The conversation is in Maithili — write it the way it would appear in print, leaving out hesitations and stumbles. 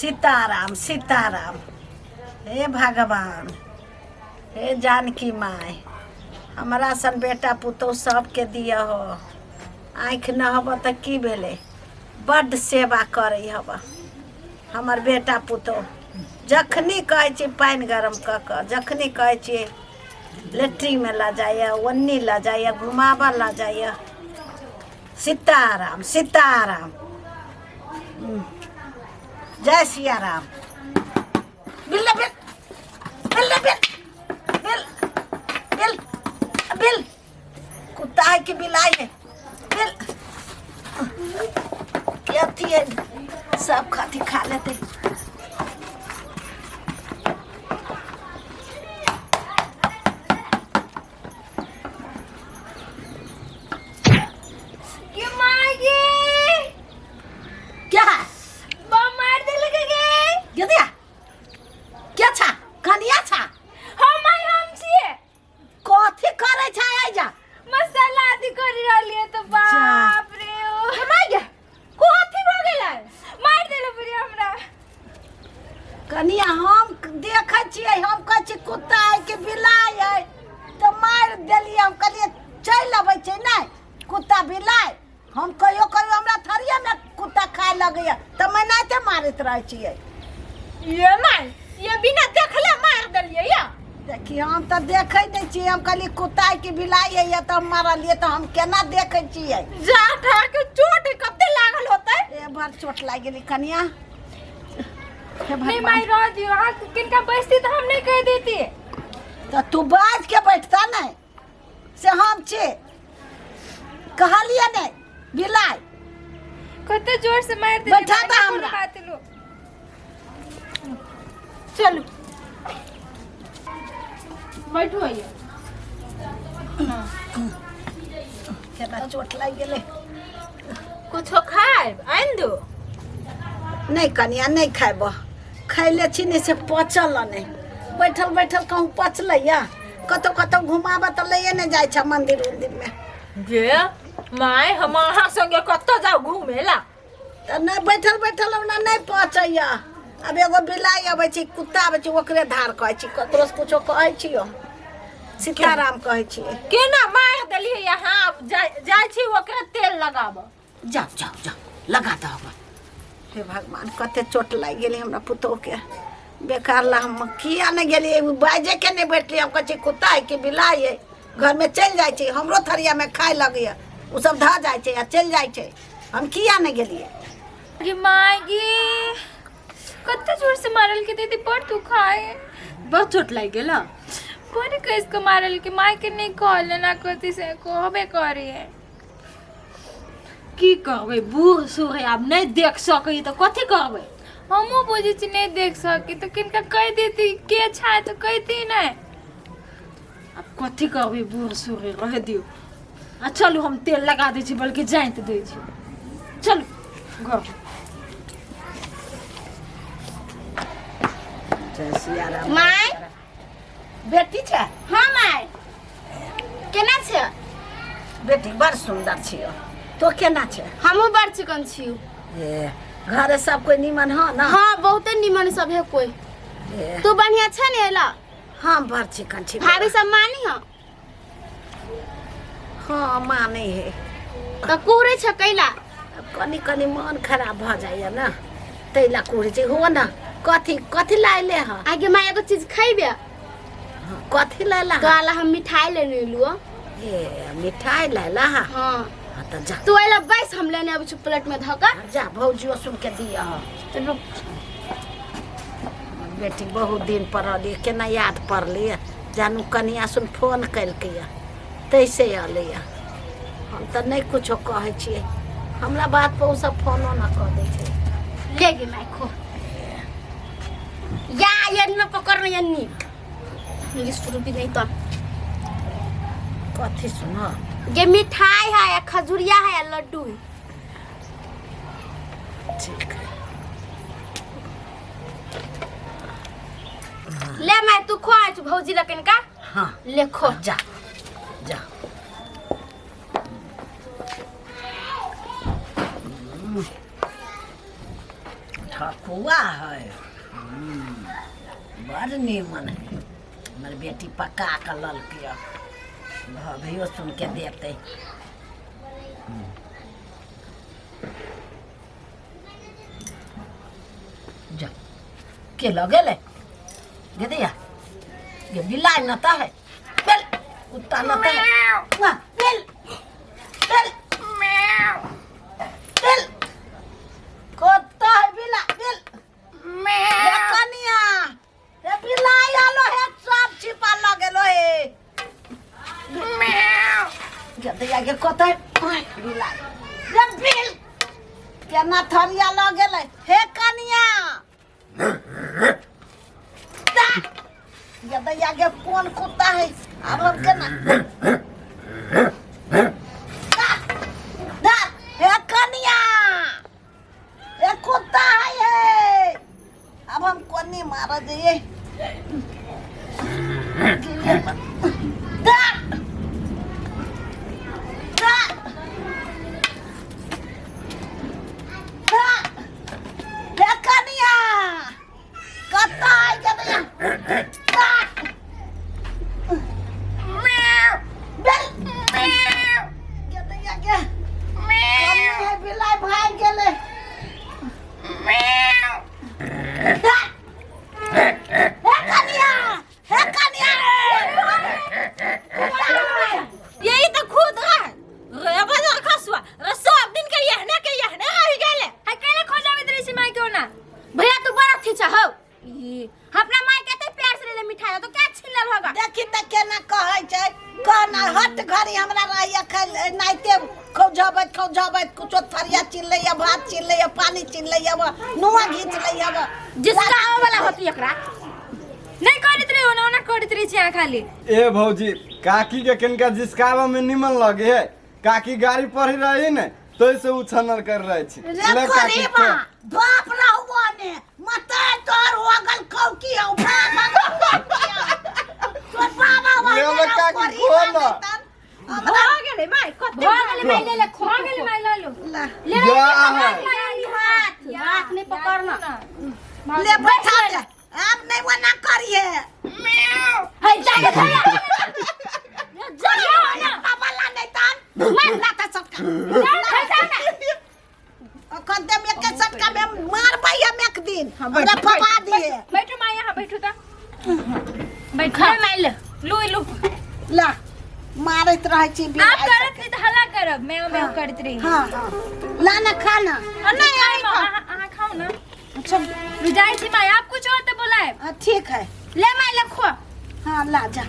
सीताराम सीताराम। हे भगवान, हे जानकी माय, हमरा सन बेटा पुतहु सबके दिअ हो। आँखि न हब तऽ की भेलै, बड्ड सेवा करै हब हमर बेटा पुतहु। जखनी कहै छी पानि गरम कऽ कऽ, जखनी कहै छियै लेट्रिनमे लऽ जाइए, ओन्नी लऽ जाइए, घुमाबऽ लऽ जाइए। सीताराम सीताराम, जय Siyaram. Bill bill bill bill bill bill bill, कुत्ता है कि बिलाई है? बिल के अथी है, सब खाती खा लेते। गे माय गे, क्या है? बम मार देलक गे। गे दिया के छा कनिया छा? हम माय, हम छिए। कथी करै छै आइजा? मसाला आदि कर रहलिए तो बाप रे ओ माय गे, कथी भ गेलै? मार देलक बुढ़िया हमरा। कनिया, हम देखै छियै, हम कहै छी कुत्ता है कि बिलाइ है, तऽ मारि देलियै। हम कहलियै चलि अबै छै नहि कुत्ता बिलाइ। हम कहियो कहियो हमरा थरियामे कुत्ता खाय लगैया तऽ हम एनाहिते मारैत रहै छियै। ये माय, ये बिना देखले मार देलियै या? देखी, हम तऽ देखै नहि छियै। हम कहलियै कुत्ता है कि बिलाइ है, तऽ हम मारलियै, तऽ हम केना देखै छियै? जा ठा के चोट कते लागल होतै? ए भर चोट लागि गेलै कनिया। हे नहीं भगवान। माय, रह दियो। अहाँ किनका बैसती तऽ हम नहीं कह देती। तऽ तू बाज के बैठता नहि से हम छी, कहलियै नहि बिलाइ। कते जोर से मार देली। बैठा माय, दा नहीं कोनो हमरा। बात लो। चलू, बैठू आइए। केना चोट लागि गेलै। कुछो खायब आनि दू? नहि कनिया, नहि खायब। खैले छी नहि से पचल नहि। बैठल बैठल कहूँ पचलै या? कतहु कतहु घुमाबऽ तऽ लैए नहि जाइ छै मन्दिर उन्दिरमे। गे माय, हम अहाँ संगे कतऽ जाउ घूमे ला? तऽ नहि, बैठल बैठल हमरा नहि पचैया। आब एगो बिलाइ अबै छै, कुत्ता अबै छै, ओकरे धार कहै छी। ककरोसँ कुछो कहै छियो, सीताराम कहै छियै। केना मारि देलियै अहाँ? आब जाइ छी ओकरे तेल लगाबऽ। जाओ जाओ जाओ, लगा दो। हे भगवान, कते चोट लागि गेलै हमरा पुतोहके। बेकार ला हम किया नहि गेलियै, बाजे के नहि बैठलियै। हम कहै छी कुत्ता है कि बिलाइ है, घरमे चलि जाइ छै, हमरो थरियामे खाय लगैया, ओ सब धऽ जाइ छै आ चलि जाइ छै। हम किया नहि गेलियै? गे माय गे, कते जोर से मारल के दीदी, बड़ दुखाए। बड़ चोट लागि गेल? बड़ कस के मारल के। माय के नहीं कहले ना, कथी से कहबे करी है। की करबै, बूढ़ सूढ़ है, आब नहि देख सकै तऽ कथी करबै? हमहूँ बुझै छी नहीं देख सकी, तऽ किनका कहि देती के छाय तऽ कहती नहीं। आब कथी करबै, बूढ़ सूढ़ है, रह दियौ। आ चलू, हम तेल लगा दै छी, बल्कि जाँति दै छी। चलू घर। जय सियाराम। माय। बेटी छै? हाँ माय, केना छै? बेटी बड़ सुन्दर छियौ, तो केना छै? हमहूँ बड़ चिकन छी। ए घरे सब कोई निमन हो ना? हाँ, बहुते निमन सब है कोई। ए, तू बढ़िया छै ने एला? हम बड़ चिकन छी। भाभी सब मानी हो? हाँ, मानै है। तऽ कुहरै छै कैला? अब कनी कनी मन खराब भऽ जाइए ने, ताहि ला कुहरै छै। हो ने, कथी कथी लाइले हँ? आगे माय, एगो चीज खैबे? कथी लाइला? तोरा ला हम मिठाई लेने एलु। ए, मिठाई लाइला? हाँ। हाँ। हाँ, तऽ जा। तू एला बैस, हम लेने अबै छी प्लेट में धऽ कऽ। जा, भौजियो सुन के दिअ। रुक। बेटी बहुत दिन पर अलियै, केना याद पड़लियै जानू। कनिया सुन फोन केलकैया तैसे अलैया। हम तऽ नहि कुछो कहै छियै, हमरा बात पर ओसब फोनो न कऽ दै छै। ले गे माय, खो। या ये न पकड़ न, यन्नी ये शुरू भी नहीं तो। कथी सुन? ये मिठाई है या खजूरिया है या लड्डू है। ठीक है। ले माय, तू खो आज भौजी लकन का। हाँ। ले खो। जा जा। ठाकुर। खोआ है। बड़ नीमन है, हमर बेटी पका कऽ ललकै। भाभियो सुन के देतै। जा के लऽ गेलै? गे दैया गे, बिलाइ न तऽ है, बेल कुत्ता न तऽ है। वाह, बेल बेल बेल, कुत्ता है बिला बेल। हे कनिया, हे बिलाइ आलो हे, सब छिपा लऽ गेलो हे। गे दैया गे, कतऽ बिलाइ गे बिल, केना थरिया लऽ गेलै? हे कनिया गे, दैया गे, कोन कुत्ता है? आब हम केना? हे कनिया, हे कुत्ता है हे, अब हम कोनी मारा जाइए। दा दा दा, हे कनिया, कत्ता आइ गेलै? दा बेल गेदैया गे, कनी है, बिलाइ भागि गेलै। दा हे कनिया, हे कनिया। यही तो खुद है रे बाजार खसुआ रे, सब दिन के यहने के यहने रह गेले। अकेले खोजाबैत रहै छी माय के ओना। भैया, तू बड़ा खींचा हो। ई, अपना माय के ते प्यार से ले मिठाई तो क्या छीन लेल होगा? देखी तऽ केना कहै छै, कहना हट घड़ी हमरा रहैया नाइते खौझबैत खौझबैत कुछो थरिया छीन लैया, भात छीन लैया, पानी छीन लैया, नुआ घीच लैया। जिसका आवे वाला होती एकरा। नहि करैत रही ओना, ओना करैत रहै छी अहाँ खाली। ए भौजी, काकी के कनिका जिसकाबऽ में निमन लगे है। काकी गाड़ी पढ़ी रही ने, तो से उछनल कर रहे छी। रे ले काकी, करीबा खो। बाप रहुआ ने मते तोर हो गल कौकी हो, बाप तोर बाबा। ले ले काकी, खो ना। हो गेलै माय, कते भऽ गेलै माय, ले ले। भऽ गेलै माय, लऽ लू। ला। ले। जा है। हाथ हाथ नहीं पकड़ना। ले बैठा दे, अब नहीं वो ना करिए। है जा भैया जा। बाबा ला नहीं तान मार लाता सबका। अखन ते में के सटका में मारबै हम एक दिन, हमरा फपा दिए। बैठू माय, यहाँ बैठू तऽ बैठू। ले माय ले। लू लू। ला, मारैत रहै छी आप बिलाइ करत नहीं तऽ हल्ला करब, मैं मैं करैत रही। हाँ हाँ, ला ना खाना। नहीं अहाँ अहाँ खाओ ना। चल। जाइ छी माय, आप कुछ और तऽ बोलायब। हाँ, ठीक है। ले माय ले, खो। हाँ, ला जा।